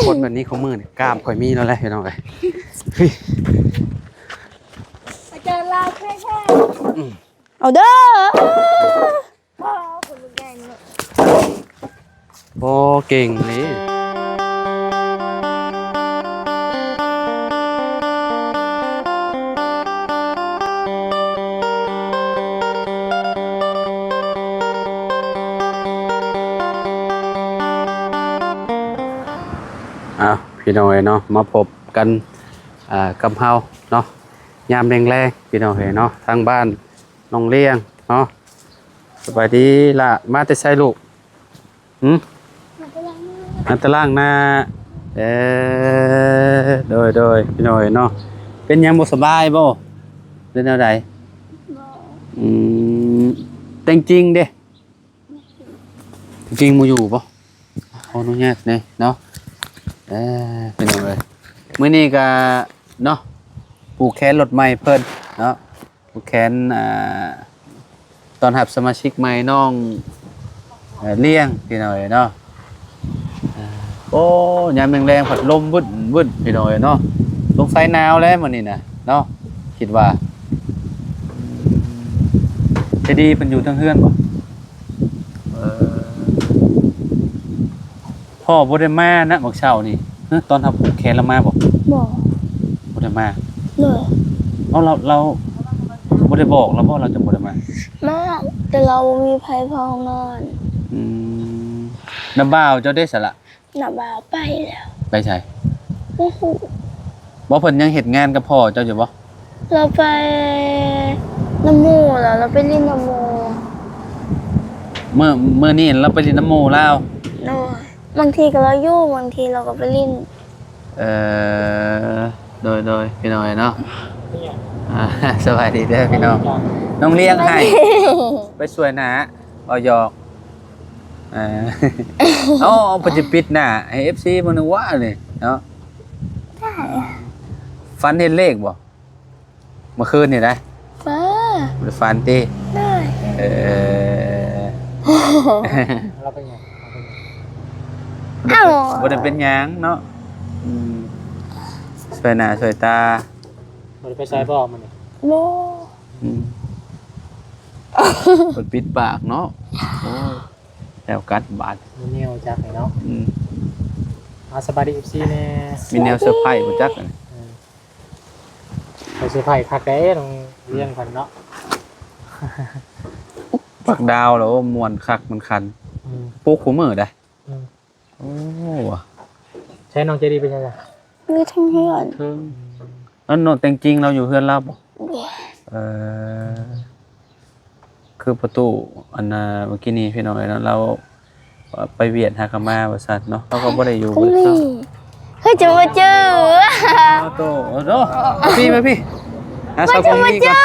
ຄົນແບບນີ້ຂອງມື້ນີ້ ກ້າມຂ້ອຍມີແລ້ວແຫຼະ ພີ່ນ້ອງເອີຍ. ອາຈານລາວແທ້ໆ ອືມ ເອົາເດີ. ໂອ້ ເກັ່ງເລີຍ. ອ້າວ ພີ່ນ້ອງເອີຍເນາະ ມາພົບກັນ ອ່າ ກັບເຮົາເນາະ ຍາມແລງໆ ພີ່ນ້ອງເອີຍເນາະ ທາງບ້ານນ້ອງລ້ຽງເນາະ. ສະບາຍດີຫຼ້າ ມາແຕ່ໃສລູກ? ຫື? ມາແຕ່ລ້າງໜ້າ. ເອີ ໂດຍໆ ພີ່ນ້ອງເອີຍເນາະ ເປັນຫຍັງບໍ່ສະບາຍບໍ່ ຫຼືແນວໃດ? ບໍ່. ອືມ ແຕ່ງຈິງເດ້? ແຕ່ງຈິງບໍ່ຢູ່ບໍ່? ຂໍອະນຸຍາດແດ່ເນາະ. ເອີ ພີ່ນ້ອງເອີຍ ມື້ນີ້ກະເນາະ ຜູກແຂນລົດໃໝ່ເພິ່ນເນາະ. ຜູກແຂນ ອ່າ ຕ້ອນຮັບສະມາຊິກໃໝ່ ນ້ອງ ເອີ ລ້ຽງ ພີ່ນ້ອງເອີຍເນາະ. ໂອ້ ຍາມແລງໆ ພັດລົມວຶດໆ ພີ່ນ້ອງເອີຍເນາະ ສົງໄສໜາວແຫຼະມື້ນີ້ນະເນາະ ຄິດວ່າ. ໃຈດີເພິ່ນຢູ່ເທິງເຮືອນບໍ່? ເອີ ພໍ່ບໍ່ໄດ້ມານະ ມື້ເຊົ້ານີ້. ຮະ ຕອນເຮົາຜູກແຂນລາວມາບໍ່? ບໍ່ ບໍ່ໄດ້ມາ. ໂດຍ. ເອົາ ລາວ ລາວບໍ່ໄດ້ບອກລາວບໍ່ ລາວຈຶ່ງບໍ່ໄດ້ມາ? ມາ ແຕ່ລາວບໍ່ມີໃຜເຝົ້ານອນ. ອືມ ນ້າບ່າວເຈົ້າເດສະລະ? ນ້າບ່າວໄປແລ້ວ. ໄປໃສ? ບໍ່ຮູ້. ບໍ່ ເພິ່ນຍັງເຮັດງານກັບພໍ່ເຈົ້າຢູ່ບໍ່? ລາວໄປນຳໝູ່ແລ້ວ ລາວໄປຫຼິ້ນນຳໝູ່. ມື້ ມື້ນີ້ລາວໄປຫຼິ້ນນຳໝູ່ລາວ? ໂດຍ. ບາງທີກໍລາວຢູ່ ບາງທີລາວກໍໄປຫຼິ້ນ. ເອີ ໂດຍໆ ພີ່ນ້ອງເອີຍເນາະ. ອ່າ ສະບາຍດີເດີພີ່ນ້ອງ. ນ້ອງລ້ຽງໃຫ້ ໄປຊ່ວຍໜ້າ ເວົ້າຫຍອກ. ເອີ ເອົາ ເອົາ ເພິ່ນຊິປິດໜ້າໃຫ້ເອັຟຊີເບິ່ງນະວ່ານີ້ເນາະ. ໄດ້. ຝັນເຫັນເລກບໍ່? ເມື່ອຄືນນີ້ນະ? ເອີ ບໍ່ໄດ້ຝັນຕິ? ໂດຍ. ເອີ ລາວເປັນຫຍັງ? ເອົ້າ ບໍ່ໄດ້ເປັນຫຍັງເນາະ. ອືມ ຊ່ວຍໜ້າຊ່ວຍຕາ. ບໍ່ໄດ້ໄປໃສບໍ່ມື້ນີ້? ບໍ່. ອືມ ເພິ່ນປິດປາກເນາະ. ໂອ້ຍ ແລ້ວກັດບາດ ມີແນວຈັກແດ່ເນາະ. ອືມ ອ່າ ສະບາຍດີເອັຟຊີແດ່. ມີແນວເຊີໄພບໍ່ຈັກ. ເອີ ໄປເຊີໄພຄັກເດ້ ນ້ອງລ້ຽງເພິ່ນເນາະ. ບັກດາວລະ ໂອ້ ມ່ວນຄັກມ່ວນຂັນ. ອືມ ປຸກຄູ່ມື້ໃດ. ອືມ ໂອ້ ໃສນ້ອງໃຈດີໄປໃສລະ? ຢູ່ເທິງເຮືອນ. ເທິງ ອັນນ້ອງແຕ່ງຈິງລາວຢູ່ເຮືອນລາວບໍ່? ບໍ່. ເອີ ຄືປະຕູ ອັນນ່າ ເມື່ອກີ້ນີ້ພີ່ນ້ອງເອີຍເນາະ ລາວໄປຫວຽດຫາກະມາວ່າຊັ້ນເນາະ ລາວກໍບໍ່ໄດ້ຢູ່ ບໍ່ໄດ້ເຂົ້າ. ຄືຈະບໍ່ເຈີ ໂຕ ເນາະ ມາພີ້ ມາພີ້ ຫາສາວກອງມີກ່ອນ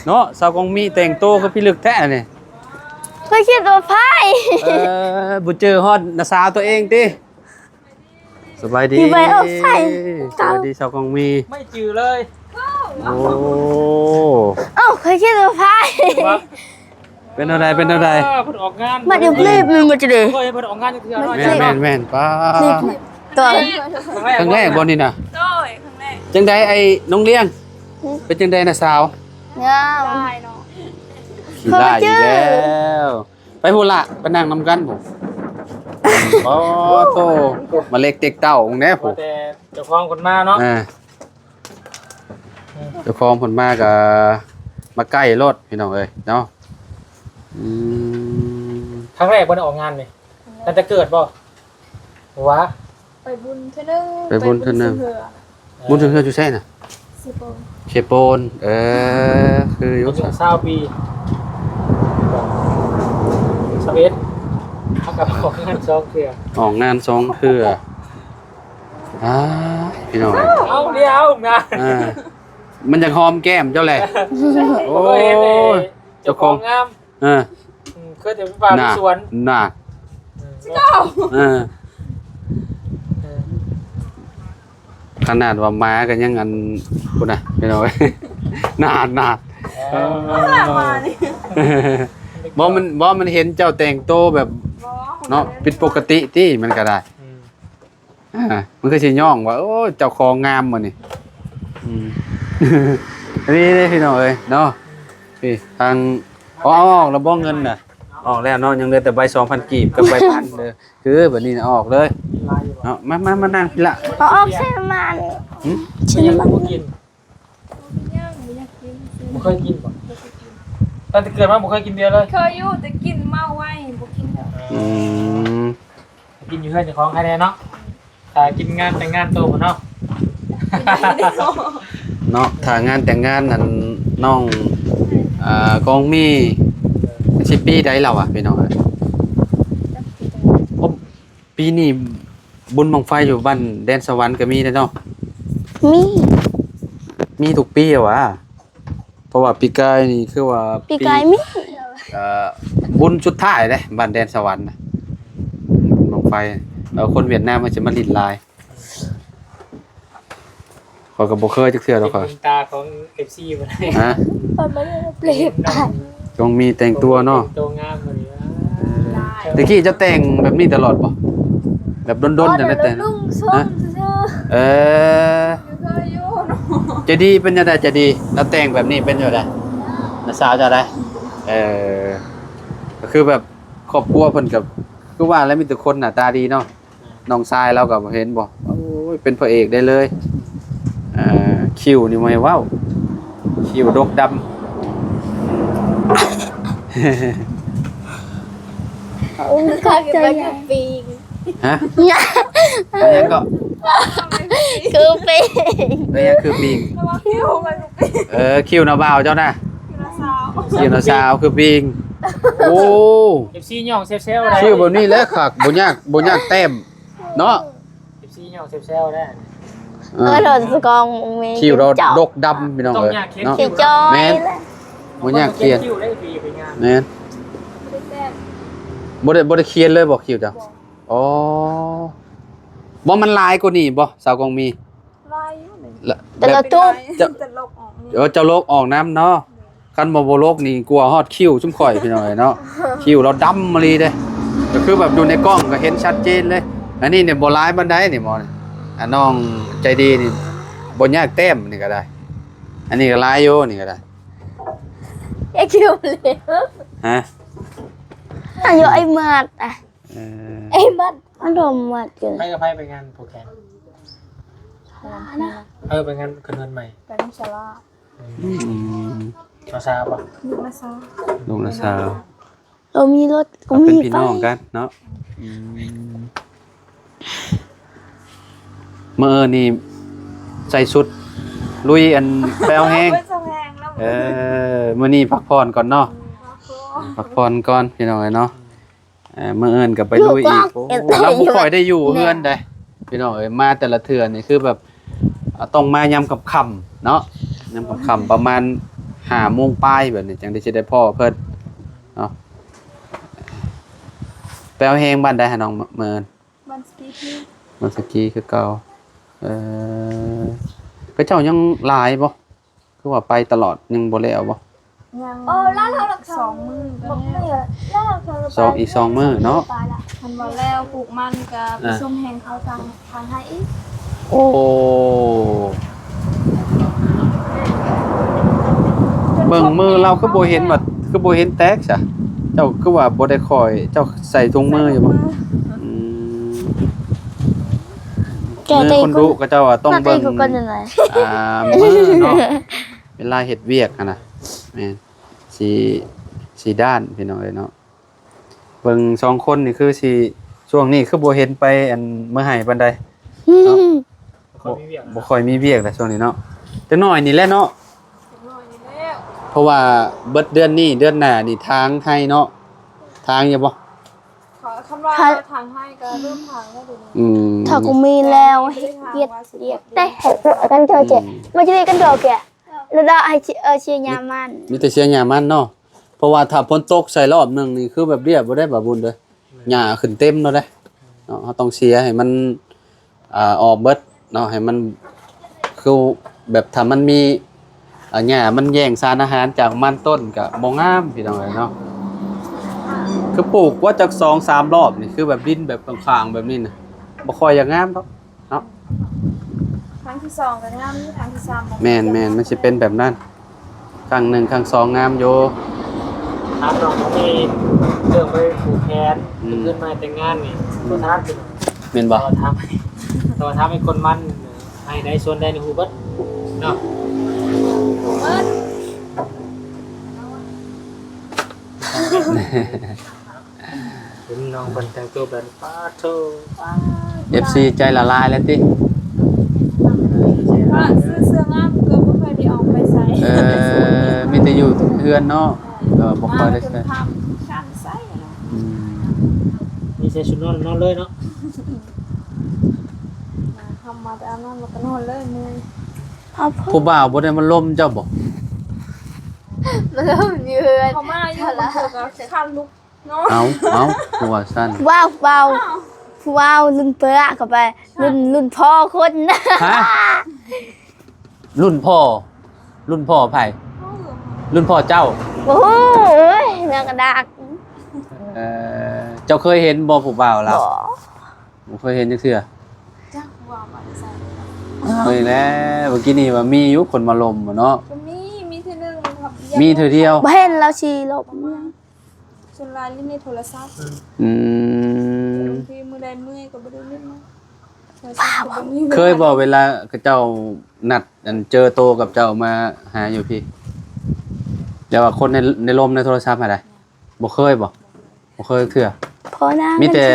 ເນາະ. ສາວກອງມີແຕ່ງໂຕຄືພິລຶກແທ້ນີ້. ຂ້ອຍຄິດວ່າໃຜ. ເອີ ບໍ່ເຈີຮອດນ້າສາວຕົວເອງຕິ. ສະບາຍດີ ສະບາຍດີສາວກອງມີ. ໄມ່ຈື່ເລີຍ. ໂອ້ ເອົ້າ ຂ້ອຍຄິດວ່າໃຜ. ເປັນແນວໃດ ເປັນແນວໃດ? ເພິ່ນອອກງານ ມັນຍັງເລີບ ມັນບໍ່ຈະເດີ. ເພິ່ນອອກງານຈັກເທື່ອເນາະ. ແມ່ນໆ ປ້າ ຕອນ ຄັ້ງແລກບໍ່ນີ້ນະ? ໂດຍ ຄັ້ງແລກ. ຈັ່ງໃດໄອ້ນ້ອງລ້ຽງ? ເປັນຈັ່ງໃດນະສາວ? ງາມ. ຂີ້ຮ້າຍອີກແລ້ວ. ໄປພຸ້ນລະ ໄປນັ່ງນຳກັນພຸ້ນ. ໂອ້ໂຕ ມາເລັກເຕັກເຕົ້າແນ່ພຸ້ນ. ວ່າແຕ່ເຈົ້າຂອງເພິ່ນມາເນາະ. ເອີ ເຈົ້າຂອງເພິ່ນມາກະມາໃກ້ໂລດ ພີ່ນ້ອງເອີຍເນາະ. ອືມ ຄັ້ງແລກບໍ່ໄດ້ອອກງານນີ້ ຕັ້ງແຕ່ເກີດບໍ່? ຫວາ ໄປບຸນເທື່ອໜຶ່ງ ໄປບຸນເທື່ອໜຶ່ງ. ບຸນເທື່ອ ບຸນເທື່ອຢູ່ໃສນະ? ເຊໂປນ. ເຊໂປນ. ເອີ ຄືຢູ່ ອາຍຸຊາວປີ ຊາວເອັດ ເຮົາກໍອອກງານສອງເທື່ອ ອອກງານສອງເທື່ອ. ອ້າ ພີ່ນ້ອງ ເອົາດຽວນະ ເອີ ມັນຢາກຫອມແກ້ມເຈົ້າແຫຼະ. ໂອ້ຍ ເຈົ້າຂອງງາມ. ເອີ ອືມ ເຄີຍແຕ່ໄປປ່າໄປສວນ ນາ ເອີ ເອີ ຂະໜາດວ່າໝາກໍຍັງອັນ ພຸ້ນນະ ພີ່ນ້ອງ. ນານ ນານ ເອີ ບໍ່ ມັນ ບໍ່ ມັນເຫັນເຈົ້າແຕ່ງໂຕແບບ ບໍ່ ເນາະ ຜິດປົກກະຕິຕິ ມັນກໍໄດ້. ອືມ ອ່າ ມັນຄືຊິຍ້ອງວ່າ ໂອ້ ເຈົ້າຂອງງາມມື້ນີ້. ອືມ ນີ້ເດ້ພີ່ນ້ອງເອີຍເນາະ. ນີ້ທາງ ເອົາອອກແລ້ວບໍ່ເງິນນະ? ອອກແລ້ວເນາະ ຍັງເຫຼືອແຕ່ໃບສອງພັນກີບກັບໃບພັນເດີ. ຄືບັດນີ້ນະອອກເລີຍເນາະ. ມາ ມາ ມານັ່ງພີ້ລະ. ເອົາອອກໃສ່ນ້ຳມັນ. ຫຶ? ໃສ່ນ້ຳມັນ. ບໍ່ກິນ ບໍ່ເຄີຍກິນບໍ່? ຕັ້ງແຕ່ເກີດມາບໍ່ເຄີຍກິນເບຍເລີຍ? ເຄີຍຢູ່ ແຕ່ກິນເມົາໄວ ບໍ່ກິນແລ້ວ. ອືມ ກິນຢູ່ເຮືອນເຈົ້າຂອງໃຄແນ່ເນາະ. ຖ້າກິນງານແຕ່ງງານໂຕພຸ້ນເນາະ ເນາະ. ຖ້າງານແຕ່ງງານອັນນ້ອງ ອ່າ ກອງມີ ຊິປີໃດແລ້ວວະ ພີ່ນ້ອງເອີຍ? ໂອ້ ປີນີ້ບຸນບັ້ງໄຟຢູ່ບ້ານແດນສະຫວັນກໍມີເດ້ເນາະ. ມີ ມີທຸກປີຫວາ? ເພາະວ່າປີກາຍນີ້ຄືວ່າ ປີກາຍມີ ເອີ ບຸນສຸດທ້າຍເດ້ ບ້ານແດນສະຫວັນນະ ບຸນບັ້ງໄຟ. ເອີ ຄົນຫວຽດນາມເພິ່ນຊິມາຫຼິ້ນຫຼາຍ. ຂ້ອຍກໍບໍ່ເຄີຍຈັກເທື່ອດອກຂ້ອຍ. ເປັນບຸນຕາຂອງເອັຟຊີບໍ່ໄດ້. ຮະ? ເພິ່ນບໍ່ໄດ້ເປັນ ຕ້ອງມີແຕ່ງຕົວເນາະ. ແຕ່ງຕົວງາມມື້ນີ້. ແຕ່ກີ້ເຈົ້າແຕ່ງແບບນີ້ຕະຫຼອດບໍ່? ແບບດົນໆ ຈັ່ງໃດແຕ່ງ? ຮະ? ເອີ ໃຈດີເປັນຈັ່ງໃດ? ໃຈດີ ລາວແຕ່ງແບບນີ້ເປັນຈັ່ງໃດ? ນ້າສາວເຈົ້າໃດ? ເອີ ກໍຄືແບບຄອບຄົວເພິ່ນກໍຄືວ່າແຫຼະ ມີແຕ່ຄົນໜ້າຕາດີເນາະ. ນ້ອງຊາຍລາວກໍເຫັນບໍ່? ໂອ້ຍ ເປັນພະເອກໄດ້ເລີຍ. ເອີ ຄິ້ວນີ້ບໍ່ໃຫ້ເວົ້າ ຄິ້ວດົກດຳ. ໂອ້ຍ ຂອບໃຈຫຼາຍ. ຮະ? ເປັນຫຍັງກໍ? ຄືປີງ. ເປັນຫຍັງຄືປີງ? ເອີ ຄິ້ວໜ້າບ່າວເຈົ້ານະ. ຄິ້ວໜ້າສາວ ຄິ້ວໜ້າສາວຄືປີງ. ໂອ້ ເອັຟຊີຍ້ອງແຊວໆ ຄິ້ວແບບນີ້ແຫຼະຄັກ ບໍ່ຍາກ ບໍ່ຍາກແຕ້ມເນາະ. ເອັຟຊີຍ້ອງແຊວໆ ໄດ້. ເອີ ເອີ ດອກສະກອງມີ ຄິ້ວດອກ ເຈົ້າ ດົກດຳ ພີ່ນ້ອງເອີຍເນາະ. ຊິຈອຍ ແມ່ນ ບໍ່ຍາກຂຽນ ຄິ້ວໄດ້ດີໄປງານ. ແມ່ນ ບໍ່ໄດ້ແຕ້ມ ບໍ່ໄດ້ ບໍ່ໄດ້ຂຽນເລີຍບໍ່ຄິ້ວເຈົ້າ? ອໍ ບໍ່ ມັນຫຼາຍກວ່ານີ້ບໍ່ ສາວກອງມີ? ຫຼາຍຢູ່ນີ້ ແຕ່ລະຕູບ ເຈົ້າ ຕະຫຼົກອອກນີ້ ເອີ ເຈົ້າຫຼົກອອກນຳເນາະ. ຄັນບໍ່ ບໍ່ຫຼົກນີ້ ກົວຮອດຄິ້ວຊຸມຂ້ອຍ ພີ່ນ້ອງເອີຍເນາະ. ຄິ້ວລາວດຳອີ່ຫຼີເດ້ ກໍຄືແບບຢູ່ໃນກ້ອງກໍເຫັນຊັດເຈນເລີຍ. ອັນນີ້ນີ້ບໍ່ຫຼາຍປານໃດນີ້ໝໍນີ້. ອາ ນ້ອງໃຈດີນີ້ ບໍ່ຍາກແຕ້ມນີ້ກໍໄດ້. ອັນນີ້ກໍຫຼາຍຢູ່ ນີ້ກໍໄດ້. ເອັກຄິວເລີຍ ຮະ? ອາຍຸໄອ້ໝາດອະ ເອີ ໄອ້ໝາດ ອາດອມໝາດເກີນ. ໃຜກັບໃຜໄປງານຜູກແຂນ? ເອີ ໄປງານຂຶ້ນເຮືອນໃໝ່ ໄປນຳສາລາ. ອືມ ມາຊາບໍ່? ລູກມາຊາ ລູກມາຊາ. ເອີ ມີລົດ ເປັນພີ່ນ້ອງກັນເນາະ. ອືມ ມື້ອື່ນນີ້ໃສ່ຊຸດລຸຍ ອັນ ແປວແຮງ. ເອີ ມື້ນີ້ພັກຜ່ອນກ່ອນເນາະ. ອືມ ພັກຜ່ອນ ພັກຜ່ອນກ່ອນ ພີ່ນ້ອງເອີຍເນາະ. ເອີ ມື້ອື່ນກໍໄປລຸຍອີກ. ໂອ້ ລາວບໍ່ຄ່ອຍໄດ້ຢູ່ເຮືອນໃດ໋ ພີ່ນ້ອງເອີຍ. ມາແຕ່ລະເທື່ອນີ້ຄືແບບ ອ່າ ຕ້ອງມາຍາມຄ່ຳໆ ເນາະ ຍາມຄ່ຳໆ ປະມານຫ້າໂມງປາຍແບບນີ້ ຈັ່ງໄດ້ ຊິໄດ້ພໍ້ເພິ່ນເນາະ. ແປວແຮງບ້ານໃດຫານ້ອງ ມື້ອື່ນ? ບ້ານສະກີ ບ້ານສະກີຄືເກົ່າ. ເອີ ເຂົາເຈົ້າຍັງຫຼາຍບໍ່? ຄືວ່າໄປຕະຫຼອດ ຍັງບໍ່ແລ້ວບໍ່? ຍັງ ເອີ ລາວ ລາວ ສອງມື້ກໍແລ້ວ ສອງ ອີກສອງມື້ເນາະ. ຄັນວ່າແລ້ວປູກມັນກໍໄປ ອ່າ ຊົມແຮງເຂົາທາງ ທາງໄຮ່ອີກ. ໂອ້ ເບິ່ງມືລາວຄືບໍ່ເຫັນວ່າ ຄືບໍ່ເຫັນແຕກຊະ. ເຈົ້າຄືວ່າບໍ່ໄດ້ຄ່ອຍ ເຈົ້າໃສ່ຖົງມືຢູ່ບໍ່? ອືມ ແກະ ແຕ່ຄົນດຸ ເຂົາເຈົ້າວ່າຕ້ອງເບິ່ງ ອ່າ ມືເນາະ ເວລາເຮັດວຽກຫັ້ນນະ. ແມ່ນ ຊິ ຊິດ້ານ ພີ່ນ້ອງເອີຍເນາະ. ເບິ່ງສອງຄົນນີ້ຄືຊິ ຊ່ວງນີ້ຄືບໍ່ເຫັນໄປ ອັນ ເມືອໄຮ່ປານໃດເນາະ. ອືມ ບໍ່ຄ່ອຍມີວຽກ ບໍ່ຄ່ອຍມີວຽກແຫຼະຊ່ວງນີ້ເນາະ. ຈັກໜ້ອຍນີ້ແຫຼະເນາະ ຈັກໜ້ອຍນີ້ແຫຼະ ເພາະວ່າເບິດເດືອນນີ້ ເດືອນໜ້ານີ້ທາງໄຮ່ເນາະ. ທາງຢູ່ບໍ່? ຄັນວ່າທາງໄຮ່ກໍເລີ່ມທາງແລ້ວເດ. ອືມ ຖ້າກູມີແລ້ວ ເຮັດວຽກ ເຮັດວຽກແຕ່ໃຫ້ກັນເທື່ອເຈ ອືມ ມັນຈະໄດ້ກັນດອກແກ ແລ້ວໄດ້ໃຫ້ ເອີ ເສຍຫຍ້າມັນ ມີແຕ່ເສຍຫຍ້າມັນເນາະ. ເພາະວ່າຖ້າຝົນຕົກໃສ່ລອບໜຶ່ງນີ້ ຄືແບບລຽບບໍ່ໄດ້ ບ່າວບຸນເດີ ຫຍ້າຂຶ້ນເຕັມແລ້ວເດ້ເນາະ. ເຮົາຕ້ອງເສຍໃຫ້ມັນ ອ່າ ອອກເບິດເນາະ ໃຫ້ມັນ ຄືແບບຖ້າມັນມີ ອ່າ ຫຍ້າມັນແຍ່ງສານອາຫານຈາກມັນຕົ້ນກໍບໍ່ງາມ ພີ່ນ້ອງເອີຍເນາະ. ຄືປູກວ່າຈັກສອງສາມລອບນີ້ ຄືແບບດິນແບບຂ້າງໆ ແບບນີ້ນະ ບໍ່ຄ່ອຍຢາກງາມດອກ. ຄັ້ງທີສອງກໍງາມຢູ່ ຄັ້ງທີສາມບໍ່ ແມ່ນໆ ມັນຊິເປັນແບບນັ້ນ ຄັ້ງໜຶ່ງຄັ້ງສອງງາມຢູ່. ຖາມນ້ອງເຂົາມີເລື່ອງໄປຜູກແຂນ ອືມ ເງິນມາແຕ່ງງານນີ້ ອືມ ບໍ່ຖາມຕິ ແມ່ນບໍ່? ແຕ່ວ່າຖາມ ແຕ່ວ່າຖາມໃຫ້ຄົນມັນ ໃຫ້ໄດ້ສ່ວນໃດນີ້ຮູ້ເບິດເນາະ ຮູ້ເບິດ. ເຫັນນ້ອງເພິ່ນແຕ່ງຕົວແບບນີ້ ປາດໂທ້ ເອັຟຊີໃຈລະລາຍແລ້ວຕິ? ເພາະຊື້ເສື້ອງາມກໍບໍ່ຄ່ອຍໄດ້ອອກໄປໃສ. ເອີ ມີແຕ່ຢູ່ເຮືອນເນາະ ກໍບໍ່ຄ່ອຍໄດ້ໃສ່ ມາຈົນຄ່ຳ ຊັ້ນໃສ່ເນາະ. ອືມ ມີໃສ່ຊຸດນອນນອນເລີຍເນາະ. ມາ ເຮົາມາແຕ່ອາບນ້ຳແລ້ວກໍນອນເລີຍ ເມື່ອຍ. ຜູ້ບ່າວບໍ່ໄດ້ມາລົມເຈົ້າບໍ? ມາລົມຢູ່ເຮືອນ ເຂົາມາຢູ່ ບາງເທື່ອກໍຄັນລຸກເນາະ. ເອົາ ເອົາ ຄືວ່າຊັ້ນ ຜູ້ບ່າວ ຜູ້ບ່າວລຸ້ນເປ້ອເຂົ້າໄປ ລຸ້ນ ລຸ້ນພໍ່ຄົນ. ຮະ? ລຸ້ນພໍ່ ລຸ້ນພໍ່ໃຜ? ລຸ້ນພໍ່ເຈົ້າ? ບໍ່ຮູ້ ໂອ້ຍ ເລື່ອງກະດາກ. ເອີ ເຈົ້າເຄີຍເຫັນບໍ່ຜູ້ບ່າວລາວ? ບໍ່ ບໍ່ເຄີຍເຫັນຈັກເທື່ອ. ຈັກວ່າມາແຕ່ໃສ. ເອົາອີກແລ້ວ ເມື່ອກີ້ນີ້ວ່າມີຢູ່ຄົນມາລົມເນາະ. ກໍມີ ມີເທື່ອໜຶ່ງ ມີເທື່ອດຽວ ບໍ່ເຫັນລາວຊິລົມ. ສ່ວນຫຼາຍຫຼິ້ນໃນໂທລະສັບ. ອືມ ບາງທີມື້ໃດເມື່ອຍກໍບໍ່ໄດ້ຫຼິ້ນເນາະ ໂທລະສັບກໍບໍ່ມີ. ເຄີຍບໍ່ ເວລາເຂົາເຈົ້ານັດ ອັນ ເຈີໂຕກັບເຈົ້າມາຫາຢູ່ພີ້ ແຕ່ວ່າຄົນໃນ ໃນລົມໃນໂທລະສັບຫັ້ນນະ? ບໍ່ເຄີຍບໍ່? ບໍ່ເຄີຍເທື່ອ. ມີແຕ່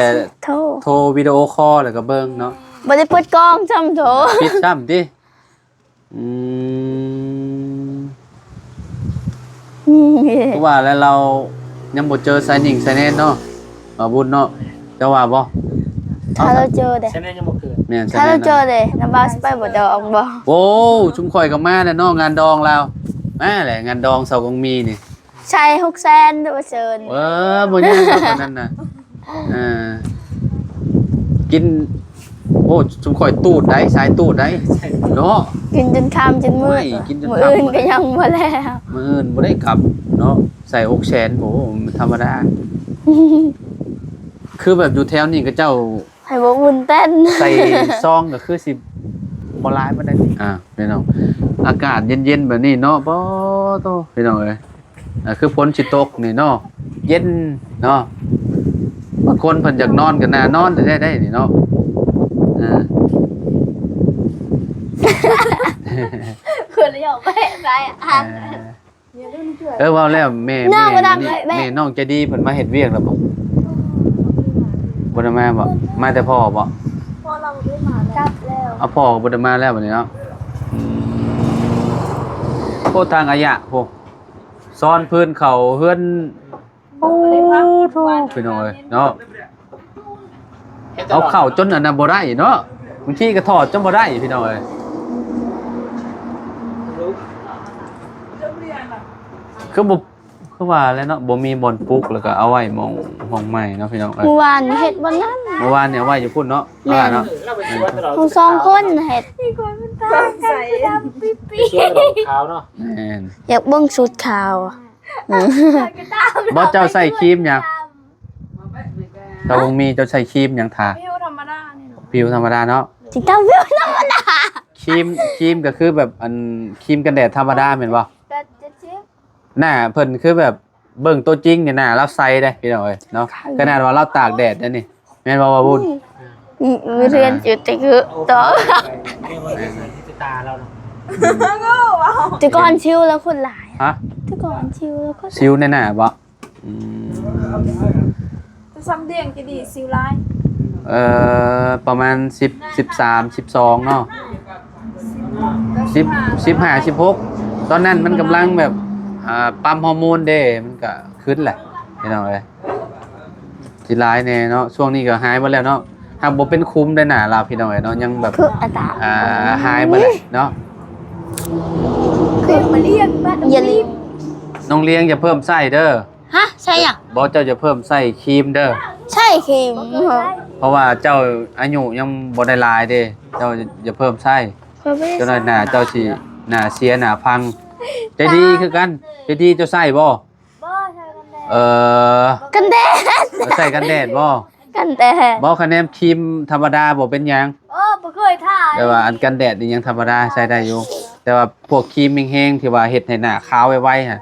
ໂທ ໂທວິດີໂອຄໍ ແລ້ວກໍເບິ່ງເນາະ. ບໍ່ໄດ້ເປີດກ້ອງຊ້ຳ ໂທ ປິດຊ້ຳຕິ. ອືມ ຄືວ່າແລ້ວ ລາວຍັງບໍ່ເຈີຊາຍໜິງຊາຍແນນເນາະ ບ່າວບຸນເນາະ ເຈົ້າວ່າບໍ່? ຖ້າລາວເຈີເດ້ ຊາຍແນນຍັງບໍ່ເກີດ. ແມ່ນ ຖ້າລາວເຈີເດ້ ນ້ຳບ່າວຊິໄປບໍ່ດອງບໍ່? ໂອ້ ຊຸມຂ້ອຍກໍມາແລ້ວເນາະ ງານດອງລາວ. ມາແຫຼະ ງານດອງສາວກອງມີນີ້. ໃສ່ຫົກແສນ ຫຼືວ່າເຊີນ. ເອີ ບໍ່ຍາກດອກອັນນັ້ນນະ. ເອີ ກິນ ໂອ້ ຊຸມຂ້ອຍຕູດໄດ໋ ສາຍຕູດໄດ໋ເນາະ. ກິນຈົນຄ່ຳຈົນມືດ ມື້ອື່ນກໍຍັງບໍ່ແລ້ວ ມື້ອື່ນບໍ່ໄດ້ກັບເນາະ. ໃສ່ຫົກແສນ ໂອ້ ມັນທຳມະດາ. ຄືແບບຢູ່ແຖວນີ້ເຂົາເຈົ້າ ໃຫ້ບໍ່ອຸ່ນເຕັ້ນ ໃສ່ຊອງກໍຄືຊິບໍ່ຫຼາຍປານໃດ. ອ່າ ພີ່ນ້ອງ ອາກາດເຢັນໆແບບນີ້ເນາະ ປາໂທ້ ພີ່ນ້ອງເອີຍ ອ່າ ຄືຝົນຊິຕົກນີ້ເນາະ ເຢັນເນາະ. ບາງຄົນເພິ່ນຢາກນອນກໍໜ້ານອນແທ້ໆໄດ໋ນີ້ເນາະ. ອ່າ ຄົນລະຢອກໄປ ໄປ ອ່າ ເອີ ເວົ້າແລ້ວແມ່ ແມ່ ແມ່ນ້ອງໃຈດີເພິ່ນມາເຮັດວຽກແລ້ວບໍ່? ບໍ່ໄດ້ມາບໍ່? ມາແຕ່ພໍ່ບໍ່? ພໍ່ລາວບໍ່ໄດ້ມາແລ້ວ ກັບແລ້ວ. ເອົາ ພໍ່ກໍບໍ່ໄດ້ມາແລ້ວບັດນີ້ເນາະ. ອືມ ໂອ້ ທາງອາຍະ ໂອ້ ຊ້ອນພື້ນເຂົ້າເຮືອນ. ໂອ້ ໂທ້ ພີ່ນ້ອງເອີຍເນາະ. ເອົາເຂົ້າຈົນອັນນັ້ນບໍ່ໄດ້ເນາະ ບາງທີກໍຖອດຈົນບໍ່ໄດ້ ພີ່ນ້ອງເອີຍ. ຄືບໍ່ ຄືວ່າແຫຼະເນາະ ບໍ່ມີບ່ອນປຸກ ແລ້ວກໍເອົາໄວ້ໝ່ອງ ຫ້ອງໃໝ່ເນາະ ພີ່ນ້ອງເອີຍ. ມື້ວານນີ້ເຮັດບ່ອນນັ້ນ ມື້ວານນີ້ເອົາໄວ້ຢູ່ພຸ້ນເນາະ. ແມ່ນ ເອົາເນາະ ເຮົາສອງຄົນເຮັດ ມີຄົນມັນຕາຍກັນ ໃສ່ ດຳປີໆ ໃສ່ເສື້ອດຳຂາວເນາະ. ແມ່ນ ຢາກເບິ່ງຊຸດຂາວ. ບໍ່ ເຈົ້າໃສ່ຄຣີມຫຍັງ? ຕາວງມີ ເຈົ້າໃສ່ຄຣີມຫຍັງທາ? ຜິວທຳມະດານີ້ເນາະ ຜິວທຳມະດາເນາະ. ຊິຕ້ອງຜິວທຳມະດາ. ຄຣີມ ຄຣີມກໍຄືແບບ ອັນ ຄຣີມກັນແດດທຳມະດາແມ່ນບໍ່? ແປດເຈັດສິບ. ໜ້າເພິ່ນຄືແບບ ເບິ່ງຕົວຈິງນີ້ໜ້າລາວໃສເດ້ ພີ່ນ້ອງເອີຍເນາະ. ຂະໜາດວ່າລາວຕາກແດດເດ້ນີ້ ແມ່ນບໍ່ ບ່າວບຸນ? ອືມ ອືມ ເຮືອນຢູ່ແຕ່ຄືຕອນ ແຕ່ກ່ອນຊິວລາວຄົນຫຼາຍ. ຮະ? ແຕ່ກ່ອນຊິວລາວຄົນ ຊິວໃນໜ້າບໍ່? ອືມ ແຕ່ສ່ຳດຽງຈະດີ ຊິວຫຼາຍ. ເອີ ປະມານສິບ ສິບສາມ ສິບສອງເນາະ ສິບ ສິບຫ້າ ສິບຫົກ ຕອນນັ້ນມັນກຳລັງແບບ ອ່າ ປ້ຳຮໍໂມນເດ້ ມັນກະຂຶ້ນແຫຼະ ພີ່ນ້ອງເອີຍ. ຊິຫຼາຍແດ່ເນາະ ຊ່ວງນີ້ກໍຫາຍໝົດແລ້ວເນາະ. ຫາກບໍ່ເປັນຂຸມໄດ້ໜ້າລາວ ພີ່ນ້ອງເອີຍເນາະ ຍັງແບບ ຄືອາຕາ ອ່າ ຫາຍໝົດແລ້ວເນາະ. ຄືມາລ້ຽງ ຢ່າລືມ ນ້ອງລ້ຽງຢ່າເພີ່ມໃຊ້ເດີ. ຮະ ໃຊ້ຫຍັງ? ບໍ່ ເຈົ້າຈະເພີ່ມໃຊ້ຄຣີມເດີ ໃຊ້ຄຣີມ ເພາະວ່າເຈົ້າອາຍຸຍັງບໍ່ໄດ້ຫຼາຍເດ້ ເຈົ້າຢ່າເພີ່ມໃຊ້ ເຈົ້າໜ້າ ໜ້າເຈົ້າຊິໜ້າເສຍໜ້າພັງ. ໃຈດີຄືກັນ ໃຈດີເຈົ້າໃຊ້ບໍ່? ບໍ່ ໃຊ້ກັນແດດ. ເອີ ກັນແດດ ເຈົ້າໃຊ້ກັນແດດບໍ່? ກັນແດດ ບໍ່ ຄະແນນຄຣີມທຳມະດາບໍ່ເປັນຫຍັງ. ໂອ້ ບໍ່ເຄີຍທາ ແຕ່ວ່າອັນກັນແດດນີ້ຍັງທຳມະດາໃຊ້ໄດ້ຢູ່ ແຕ່ວ່າພວກຄຣີມແຮງໆ ທີ່ວ່າເຮັດໃຫ້ໜ້າຂາວໄວໆຫັ້ນ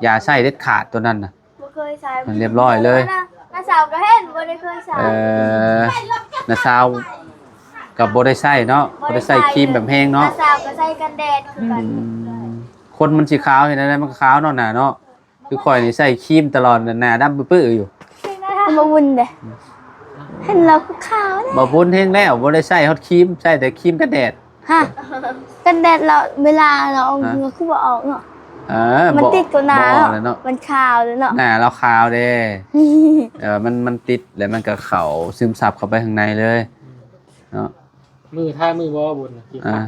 ຢ່າໃຊ້ເດັດຂາດໂຕນັ້ນນະ ບໍ່ເຄີຍໃຊ້ ມັນຮຽບຮ້ອຍເລີຍ. ນ້າສາວກໍເຫັນ ບໍ່ໄດ້ເຄີຍໃຊ້. ເອີ ນ້າສາວກໍບໍ່ໄດ້ໃຊ້ເນາະ ບໍ່ໄດ້ໃຊ້ຄຣີມແບບແຮງເນາະ. ນ້າສາວກໍໃຊ້ກັນແດດຄືກັນ. ອືມ ຄົນມັນຊິຂາວເຮັດແນວໃດມັນກໍຂາວເນາະ ໜ້າເນາະ. ຄືຂ້ອຍນີ້ໃຊ້ຄຣີມຕະຫຼອດ ໜ້າດຳປຶ້ໆຢູ່. ບໍ່ບຸນເດ້ ເຫັນແລ້ວຄືຂາວເດ້. ບໍ່ບຸນແຮງແລ້ວ ບໍ່ໄດ້ໃຊ້ຮອດຄຣີມ ໃຊ້ແຕ່ຄຣີມກັນແດດ. ຮະ ກັນແດດລາວ ເວລາລາວອອກເຫື່ອຄືບໍ່ອອກເນາະ. ເອີ ມັນຕິດກັບໜ້າເນາະ ມັນຂາວເດ້ເນາະ. ໜ້າລາວຂາວເດ້. ເອີ ມັນ ມັນຕິດແລ້ວມັນກໍເຂົ້າ ຊຶມຊັບເຂົ້າໄປຂ້າງໃນເລີຍເນາະ. ມື້ທາ ມື້ບໍ່ບຸນ ອາ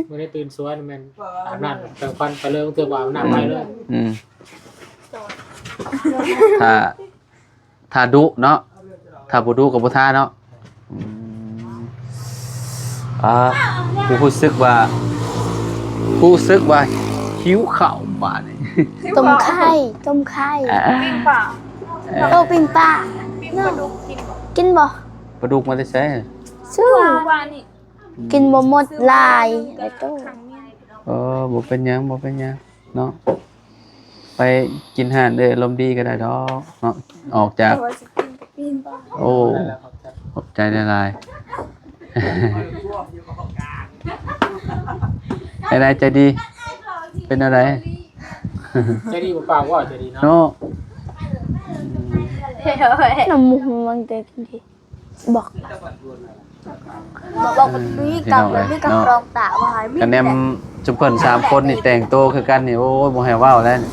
ມື້ນີ້ຕື່ນສວຍແມ່ນອາບນ້ຳແປງຟັນໄປເລີຍ ບາງເທື່ອບໍ່ອາບນ້ຳໄປເລີຍ. ອືມ ຖ້າ ຖ້າດຸເນາະ ຖ້າບໍ່ດຸກໍບໍ່ທາເນາະ. ອືມ ອ່າ ຮູ້ສຶກວ່າ ຮູ້ສຶກວ່າຫິວເຂົ້າບາດນີ້. ຕົ້ມໄຂ່ ຕົ້ມໄຂ່ ອ່າ ປີ້ງປາ ເອີ ໂຕປີ້ງປາ ປີ້ງປາດຸກກິນບໍ່? ກິນບໍ່? ປາດຸກມາແຕ່ໃສ? ຊື້ ວານນີ້ ກິນບໍ່ໝົດຫຼາຍ ເອີ ບໍ່ເປັນຫຍັງ ບໍ່ເປັນຫຍັງເນາະ. ໄປກິນຮ້ານເອື້ອຍອາລົມດີກໍໄດ້ດອກເນາະ ອອກຈາກ ໂອ້ ຂອບໃຈຫຼາຍໆ. ແນວໃດ ໃຈດີ ເປັນແນວໃດ? ໃຈດີບໍ່ປາກເວົ້າ ໃຈດີເນາະ ເນາະ. ອືມ ນ້ຳໝູກມັນແຕ່ ບອກ ບອກວ່າມີກັບ ມີກັບ ເນາະ ກະແນມຊຸມເພິ່ນສາມຄົນນີ້ແຕ່ງໂຕຄືກັນນີ້ ໂອ້ຍ ບໍ່ໃຫ້ເວົ້າແລ້ວນີ້.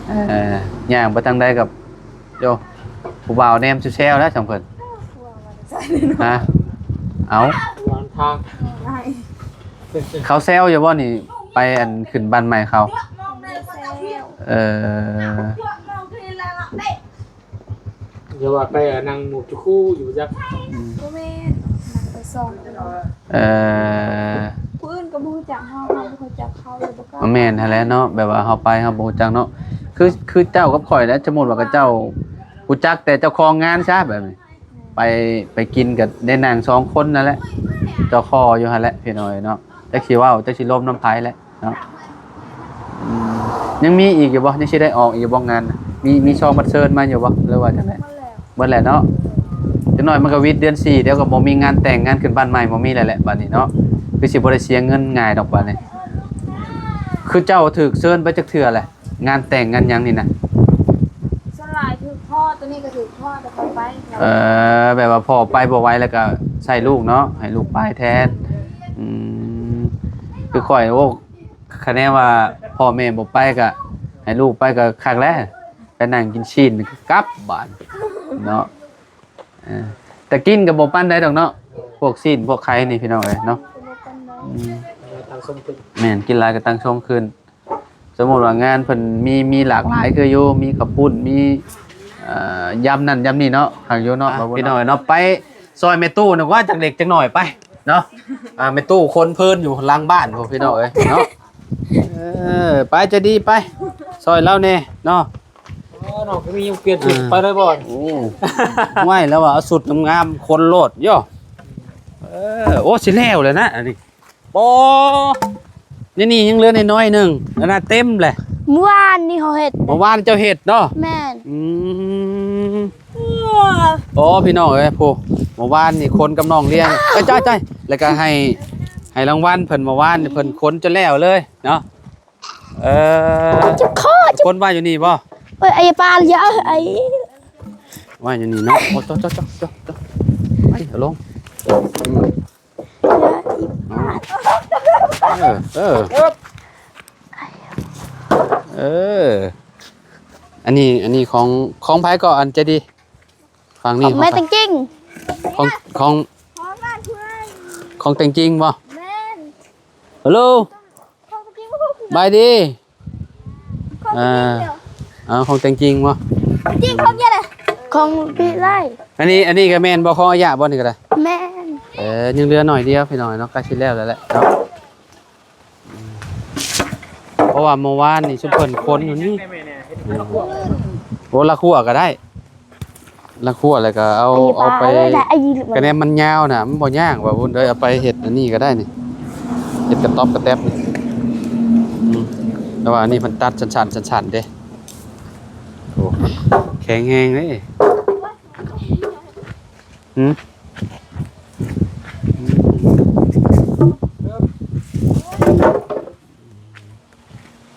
ເອີ ຍ່າງໄປທາງໃດກໍ ໂຢ ຜູ້ບ່າວແນມແຊວໆແລ້ວຊຸມເພິ່ນ ຮະ. ເອົ້າ ເຂົາແຊວຢູ່ບໍ່ນີ້ ໄປອັນຂຶ້ນບ້ານໃໝ່ເຂົາ? ເອີ ຢ່າວ່າໄປ ອາ ນັ່ງໝູ່ຈຸຄູ່ຢູ່ຈັກ ອືມ ບໍ່ແມ່ນ ນັ່ງໄປສອງຄົນ ເອີ ຜູ້ອື່ນກໍບໍ່ຮູ້ຈັກເຮົາ ເຮົາບໍ່ຮູ້ຈັກເຂົາ ເລີຍບໍ່ກ້າ. ແມ່ນຫັ້ນແຫຼະເນາະ ແບບວ່າເຮົາໄປເຮົາບໍ່ຮູ້ຈັກເນາະ ຄື ຄືເຈົ້າກັບຂ້ອຍແຫຼະ ສົມມຸດວ່າເຂົາເຈົ້າຮູ້ຈັກແຕ່ເຈົ້າຂອງງານຊະ ແບບນີ້ ໄປ ໄປກິນກໍໄດ້ນັ່ງສອງຄົນນັ້ນແຫຼະ ເຈົ້າຂໍຢູ່ຫັ້ນແຫຼະ ພີ່ນ້ອງເອີຍເນາະ ຈັກຊິເວົ້າ ຈັກຊິລົມນຳໃຜແຫຼະ. ເນາະ ອືມ ຍັງມີອີກຢູ່ບໍ່? ຍັງຊິໄດ້ອອກອີກຢູ່ບໍ່ງານ? ມີ ມີຊອງບັດເຊີນມາຢູ່ບໍ່ ຫຼືວ່າຈັ່ງໃດ? ໝົດແລ້ວ ໝົດແລ້ວເນາະ. ຈັກໜ້ອຍມັນກໍວິດເດືອນສີ່ ດຽວກໍບໍ່ມີງານແຕ່ງ ງານຂຶ້ນບ້ານໃໝ່ບໍ່ມີແລ້ວແຫຼະ ບາດນີ້ເນາະ. ຄືຊິບໍ່ໄດ້ເສຍເງິນງ່າຍດອກບາດນີ້. ຄືເຈົ້າຖືກເຊີນໄປຈັກເທື່ອແຫຼະ ງານແຕ່ງງານຫຍັງນີ້ນະ? ສ່ວນຫຼາຍຖືກພໍ່ ໂຕນີ້ກໍຖືກພໍ່ ແຕ່ຂ້ອຍໄປ. ເອີ ແບບວ່າພໍ່ໄປບໍ່ໄຫວ ແລ້ວກໍໃຊ້ລູກເນາະ ໃຫ້ລູກໄປແທນ. ອືມ ຄືຂ້ອຍ ໂອ້ ຄະແນນວ່າພໍ່ແມ່ບໍ່ໄປ ກະໃຫ້ລູກໄປກະຄັກແລ້ວ ໄປນັ່ງກິນຊີ້ນກັບບາດເນາະ. ເອີ ແຕ່ກິນກໍບໍ່ປານໃດດອກເນາະ ພວກຊີ້ນພວກໄຂ່ນີ້ ພີ່ນ້ອງເອີຍເນາະ. ອືມ ແມ່ນ ກິນຫຼາຍກໍຕັ້ງຊົງຂຶ້ນ. ສົມມຸດວ່າງານເພິ່ນມີ ມີຫຼາກຫຼາຍຄືຢູ່ ມີເຂົ້າປຸ້ນ ມີ ເອີ ຢຳນັ້ນຢຳນີ້ເນາະ ຄັກຢູ່ເນາະ. ພີ່ນ້ອງເນາະ ໄປຊ່ອຍແມ່ຕູ້ນະວ່າ ຈັກເລັກຈັກໜ້ອຍໄປເນາະ. ອ່າ ແມ່ຕູ້ຄົນເພີນຢູ່ຫຼັງບ້ານພຸ້ນ ພີ່ນ້ອງເອີຍເນາະ. ເອີ ໄປ ໃຈດີ ໄປຊ່ອຍລາວແດ່ເນາະ. ອໍ ນ້ອງຄືມີຍັງປ່ຽນຊຸດ ອ່າ ໄປເລີຍບໍ່? ໂອ້ ຫ້ວຍ ລາວວ່າເອົາຊຸດງາມໆ ຄົນໂລດໂຍ. ເອີ ໂອ້ ຊິແລ້ວແລ້ວນະ ອັນນີ້ ບໍ່ ນີ້ ນີ້ຍັງເຫຼືອໜ້ອຍໜຶ່ງ ອັນນັ້ນເຕັມແຫຼະ. ມື້ວານນີ້ເຮົາເຮັດ ມື້ວານເຈົ້າເຮັດເນາະ? ແມ່ນ. ອືມ ໂອ້ ພີ່ນ້ອງເອີຍ ຜູ້ ມື້ວານນີ້ຄົນກັບນ້ອງລ້ຽງ ເອີ ຈ້ອຍໆ ແລ້ວກໍໃຫ້ ໃຫ້ລາງວັນເພິ່ນ ມື້ວານນີ້ເພິ່ນຂົນຈົນແລ້ວເລີຍເນາະ. ເອີ ເຈັບຄໍ ຄົນວ່າຢູ່ນີ້ບໍ່? ເອີຍ ໄອ້ປານ ຢ່າ ໄອ້ ວ່າຢູ່ນີ້ເນາະ. ໂອ້ ເຈົ້າ ເຈົ້າ ເຈົ້າ ເຈົ້າ ໄປ ເອົາລົງ. ເອີ ເອີ ເອີ ອັນນີ້ ອັນນີ້ຂອງ ຂອງໃຜກໍ ອັນໃຈດີ? ຝັ່ງນີ້ ຂອງແມ່ແຕງຈິງ ຂອງ ຂອງ ຂອງແຕງຈິງບໍ່? ແມ່ນ. ຮັລໂຫຼ ຂອງແຕງຈິງບໍ່? ສະບາຍດີ. ຂອງແຕງຈິງ ອ່າ ເອົາ ຂອງແຕງຈິງບໍ່? ແຕງຈິງຂອງເຈົ້າລະ ຂອງພີ່ໄລ. ອັນນີ້ ອັນນີ້ກໍແມ່ນບໍ່? ຂອງອາຍະບໍ່? ນີ້ກໍໄດ້ ແມ່ນ. ເອີ ຍັງເຫຼືອໜ້ອຍດຽວ ພີ່ນ້ອງເນາະ ໃກ້ຊິແລ້ວແລ້ວແຫຼະເນາະ. ເພາະວ່າເມື່ອວານນີ້ຊຸມເພິ່ນຄົນຢູ່ນີ້ ໂອ້ ລະຂົ້ວກໍໄດ້. ລະຄົວ ແລ້ວກໍເອົາ ອັນນີ້ ເອົາໄປ ປາເອົາໄວ້ໄດ້ ອັນນີ້ ກະແນມມັນຍາວນະ ມັນບໍ່ຍາກວ່າບຸນເອີຍ ເອົາໄປເຮັດອັນນີ້ກໍໄດ້ນີ້ ເຮັດກະຕ໊ອບກະແຕັບນີ້ ອືມ ແຕ່ວ່າອັນນີ້ມັນຕັດສັ້ນໆ ສັ້ນໆເດ້. ໂອ້ ແຂງແຮງເດ້. ຫືມ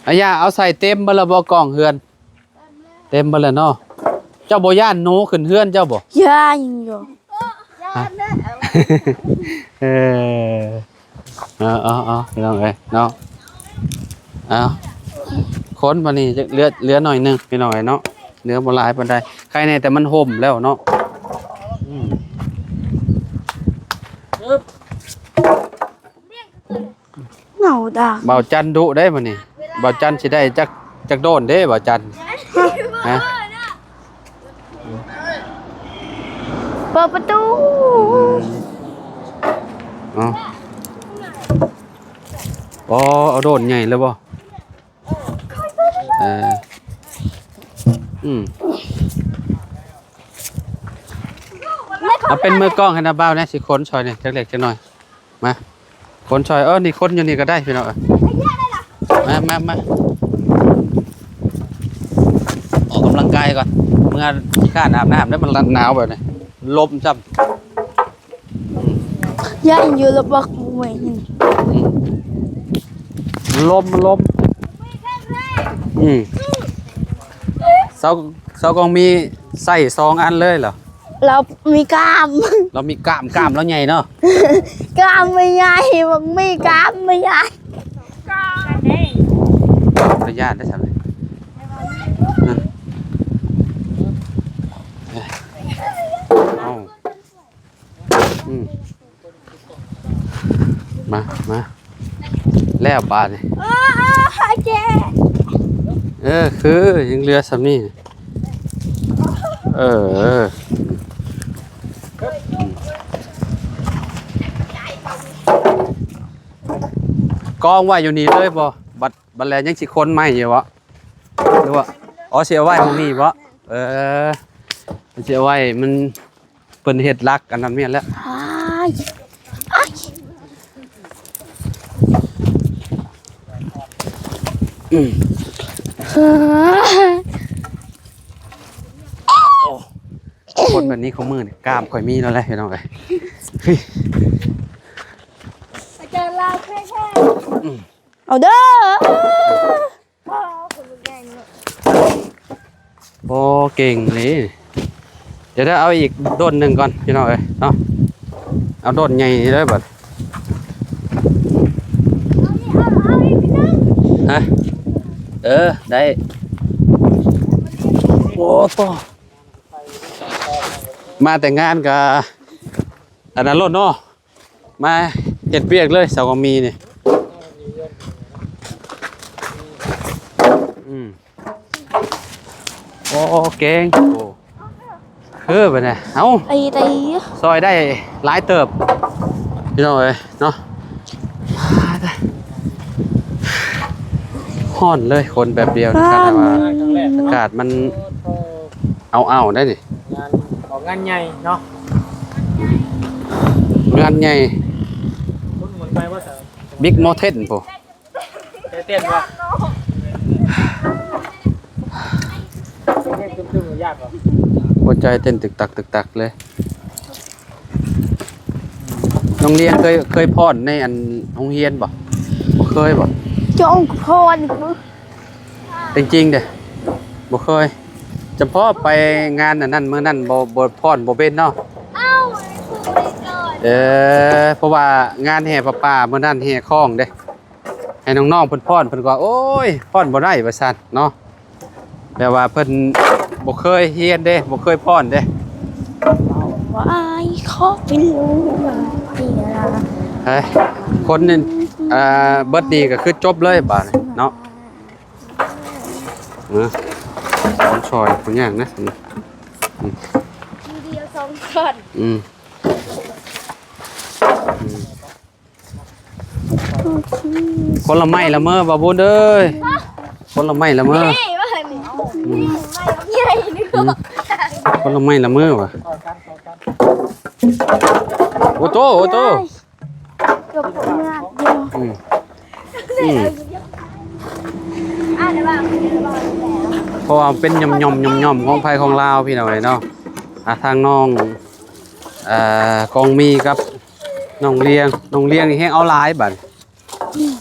ອາຍາ ເອົາໃສ່ເຕັມເບິດແລ້ວບໍ່ ກ້ອງເຮືອນ? ເຕັມເບິດແລ້ວເນາະ. ເຈົ້າບໍ່ຢ້ານໜູຂຶ້ນເຮືອນເຈົ້າບໍ່? ຢ້ານຢູ່. ຮະ? ເອີ ເອົາໆໆ ພີ່ນ້ອງເອີຍເນາະ ເອົາ ຄົນບາດນີ້ ເຫຼືອ ເຫຼືອໜ້ອຍໜຶ່ງ ພີ່ນ້ອງເອີຍເນາະ ເຫຼືອບໍ່ຫຼາຍປານໃດ ໄຄແນ່ແຕ່ມັນຮົ່ມແລ້ວເນາະ. ອືມ ເຫງົາດາ ບ່າວຈັນດຸເດ້ມື້ນີ້ ບ່າວຈັນຊິໄດ້ຈັກ ຈັກໂດນເດ້ ບ່າວຈັນ ຮະ? ເປີດປະຕູ ອືມ ເອົາ ອໍ ເອົາໂດນໃຫຍ່ເລີຍບໍ່? ເອີ ອືມ ເອົາເປັນມືກ້ອງໃຫ້ນະບ່າວແດ່ ຊິຂົນຊ່ອຍນີ້ຈັກເລັກຈັກໜ້ອຍ. ມາ ຄົນຊ່ອຍ ເອີ ນີ້ຄົນຢູ່ນີ້ກໍໄດ້ພີ່ນ້ອງເອີຍ ມາ ມາ ມາ ອອກກຳລັງກາຍກ່ອນ ເມືອຂີ້ຄ້ານອາບນ້ຳເດ້ ມັນໜາວແບບນີ້ ລົມຊ້ຳ ຢ້ານຢູ່ລະບັກໝວຍນີ້ ລົມ ລົມ ອືມ ເຊົາ ເຊົາກອງມີໃສ່ສອງອັນເລີຍເຫລອ? ລາວມີກ້າມ ລາວມີກ້າມ ກ້າມລາວໃຫຍ່ເນາະ ກ້າມມັນໃຫຍ່ ບັກໝີ້ກ້າມມັນໃຫຍ່ ຕາຢ້ານໄດ໋ຊັ້ນ ເອົ້າ ອືມ ມາ ມາ ແລ້ວບາດນີ້ ໂອ້ຍ ເຈັບ ເອີ ຄືຍັງເຫຼືອສ່ຳນີ້ ເອີ ເອີ ກອງໄວ້ຢູ່ນີ້ເລີຍບໍ່? ບັດ ບັດແລ້ວຍັງຊິຂົນໃໝ່ຢູ່ບໍ່? ຫຼືວ່າ ອໍ ຊິເອົາໄວ້ໝ່ອງນີ້ບໍ່? ເອີ ຊິເອົາໄວ້ ມັນ ເພິ່ນເຮັດຫຼັກອັນນັ້ນແມ່ນແລ້ວ ອ້າຍ ອ້າຍ ອືມ ໂອ້ ຄົນແບບນີ້ ຄູ່ມື້ນີ້ກ້າມຂ້ອຍມີແລ້ວແຫຼະ ພີ່ນ້ອງເອີຍ ອາຈານລາວແທ້ໆ ອືມ ເອົາເດີ ໂອ້ ເກັ່ງເລີຍ ດຽວ ດຽວເອົາອີກໂດນໜຶ່ງກ່ອນ ພີ່ນ້ອງເອີຍເນາະ ເອົາໂດນໃຫຍ່ນີ້ເລີຍບັດ ຮະ ເອີ ໄດ້ ໂອ້ໂຕ ມາແຕ່ງານກະອັນນັ້ນໂລດເນາະ. ມາເຮັດວຽກເລີຍ ສາວກອງມີນີ້ ອືມ ໂອ້ ເກັ່ງ ໂອ້ ຄືບັດນີ້ ເອົ້າ ໄອ້ໄດ້ ຊ່ອຍໄດ້ຫຼາຍເຕີບ ພີ່ນ້ອງເອີຍເນາະ ຮ້ອນເລີຍ ຄົນແປັບດຽວນີ້ ຄັນວ່າອາກາດມັນເອົ້າໆໄດ໋ນີ້ ງານ ອອກງານໃຫຍ່ເນາະ ງານໃຫຍ່ ບຸນໝູນໄປບໍ່ Big Mountain ພຸ້ນ ໃຈເຕັ້ນບໍ່? ເຕັ້ນຕຶມໆ ຢາກບໍ່? ຫົວໃຈເຕັ້ນຕຶກຕັກ ຕຶກຕັກເລີຍ. ນ້ອງລຽງເຄີຍ ເຄີຍຟ້ອນໃນອັນໂຮງຮຽນບໍ່? ບໍ່ເຄີຍບໍ່? ຈ້ອງຟ້ອນ ຈິງໆ ເດ້ ບໍ່ເຄີຍ. ຈຳເພາະໄປງານອັນນັ້ນມື້ນັ້ນ ບໍ່ ບໍ່ຟ້ອນບໍ່ເປັນເນາະ. ເອີ ເພາະວ່າງານແຫ່ຜ້າປ່າມື້ນັ້ນ ແຫ່ຄ້ອງເດ້ ໃຫ້ນ້ອງໆ ເພິ່ນຟ້ອນ ເພິ່ນກໍວ່າ ໂອ້ຍ ຟ້ອນບໍ່ໄດ້ ວ່າຊັ້ນເນາະ. ແຕ່ວ່າເພິ່ນບໍ່ເຄີຍຮຽນເດ້ ບໍ່ເຄີຍຟ້ອນເດ້. ເອີ ຄົນນີ້ ອ່າ ເບິດນີ້ກໍຄືຈົບເລີຍບາດນີ້ເນາະ. ເອີ ຂອງຊ່ອຍຂອງຫຍັງນະ ອືມ ອືມ ຄົນລະໄມ້ລະເມີ ບ່າວບຸນເອີຍ ຄົນລະໄມ້ລະເມີ. ອືມ ນີ້ ໄມ້ໃຫຍ່ໜຶ່ງ ອືມ ຄົນລະໄມ້ລະມືຫວາ. ໂອ້ໂຕ ໂອ້ໂຕ ເກືອບເມືອດຢູ່. ອືມ ອືມ ເພາະວ່າເປັນຫຍ່ອມໆໆຂອງໃຜຂອງລາວ ພີ່ນ້ອງເອີຍເນາະ. ອ່າ ທາງນ້ອງ ເອີ ກອງມີກັບນ້ອງລຽງ ນ້ອງລຽງນີ້ແຮງເອົາຫຼາຍບາດ.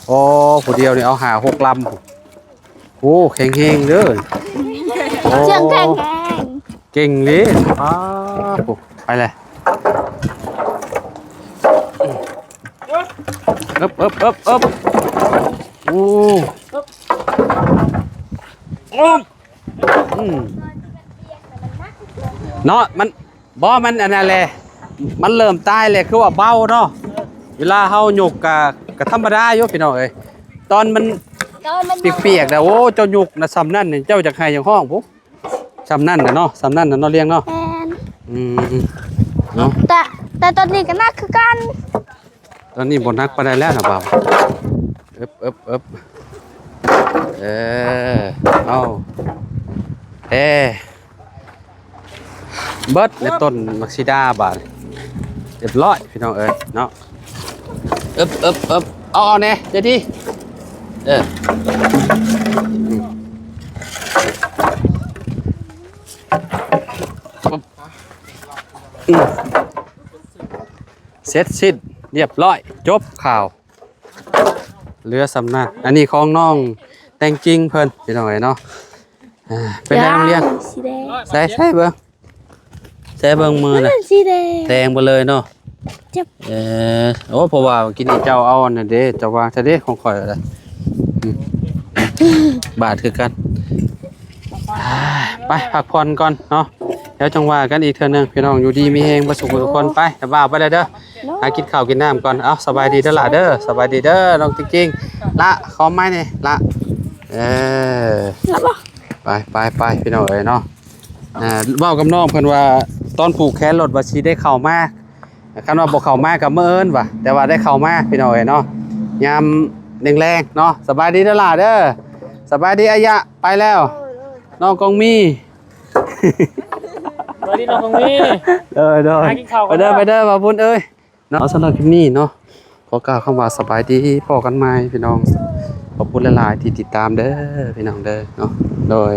ໂອ້ ຜູ້ດຽວນີ້ເອົາຫ້າຫົກລຳ. ໂອ້ ແຂງແຮງເດີ. ໂອ້ ເຊື່ອງແຂງແຮງ ເກັ່ງເລີຍ. ປ້າ ໂອ້ ໄປເລີຍ. ເອິບ ເອິບ ເອິບ ເອິບ. ໂອ້ ໂອ້ ອືມ ເນາະ ມັນ ບໍ່ ມັນອັນນັ້ນແຫຼະ ມັນເລີ່ມຕາຍແຫຼະ ຄືວ່າເບົາເນາະ. ເວລາເຮົາຍົກກະ ກະທຳມະດາຢູ່ພີ່ນ້ອງເອີຍ. ຕອນມັນ ຕອນມັນ ປຽກໆນະ ໂອ້ ເຈົ້າຍົກນະ ສ່ຳນັ້ນນີ້ ເຈົ້າຢາກໄຫ້ຢາກຮ້ອງພຸ້ນ. ສ່ຳນັ້ນນະເນາະ ສ່ຳນັ້ນນະເນາະ ລຽງເນາະ. ແມ່ນ ອືມ ເນາະ ແຕ່ ແຕ່ຕອນນີ້ກະໜັກຄືກັນ. ຕອນນີ້ບໍ່ໜັກປານໃດແລ້ວນະບ່າວ. ເອິບ ເອິບ ເອິບ ເອີ ເອົາ ເອີ ເບິດໃນຕົ້ນໝາກສີດາບາດ. ຮຽບຮ້ອຍພີ່ນ້ອງເອີຍເນາະ. ເອິບ ເອິບ ເອິບ ເອົາ ເອົາແດ່ ໃຈດີ. ເອີ ອືມ ອືມ ເສັດສິ້ນ ຮຽບຮ້ອຍ ຈົບຂ່າວ. ເຫຼືອສ່ຳນັ້ນ ອັນນີ້ຂອງນ້ອງແຕ່ງຈິງເພິ່ນ ພີ່ນ້ອງເອີຍເນາະ. ອ່າ ເປັນໄດນ້ອງລຽງ? ສີແດງ ໃສ່ ໃສ່ເບິ່ງ ໃສ່ເບິ່ງມືນະ ມັນເປັນສີແດງ ແດງເບິດເລີຍເນາະ. ເຈັບ ເອີ ໂອ້ ເພາະວ່າກິນນີ້ເຈົ້າເອົາອັນນັ້ນເດ້ ເຈົ້າວາງຊະເດ້ ຂອງຂ້ອຍ ອືມ ບາດຄືກັນ. ອ່າ ໄປພັກຜ່ອນກ່ອນເນາະ ແລ້ວຈັ່ງວ່າກັນອີກເທື່ອໜຶ່ງ ພີ່ນ້ອງ ຢູ່ດີມີແຮງເບິດສູ່ທຸກຄົນ. ໄປ ດາບ່າວໄປແລ້ວເດີ ຫາກິນເຂົ້າກິນນ້ຳກ່ອນ. ເອົາ ສະບາຍດີເດີຫຼ້າເດີ ສະບາຍດີເດີນ້ອງຈິງໆ. ລະ ຂໍໄມ້ແດ່ລະ. ເອີ ໄປ ໄປ ໄປ ພີ່ນ້ອງເອີຍເນາະ. ອ່າ ເວົ້າກັບນ້ອງເພິ່ນວ່າ ຕອນຜູກແຂນລົດວ່າຊິໄດ້ເຂົ້າມາ ຄັນວ່າບໍ່ເຂົ້າມາກໍມື້ອື່ນວ່າ ແຕ່ວ່າໄດ້ເຂົ້າມາ ພີ່ນ້ອງເອີຍເນາະ ຍາມແລງໆເນາະ. ສະບາຍດີເດີຫຼ້າເດີ ສະບາຍດີອາຍະ. ໄປແລ້ວ ນ້ອງກອງມີ. ສະບາຍດີນ້ອງກອງມີ. ເດີ ເດີ ຫາກິນເຂົ້າ ໄປເດີ ໄປເດີ ບ່າວບຸນເອີຍເນາະ. ສຳລັບຄລິບນີ້ເນາະ ຂໍກ່າວຄຳວ່າສະບາຍດີ ພໍ້ກັນໃໝ່ພີ່ນ້ອງ. ຂອບຄຸນຫຼາຍໆທີ່ຕິດຕາມເດີ ພີ່ນ້ອງເດີເນາະ. ໂດຍ.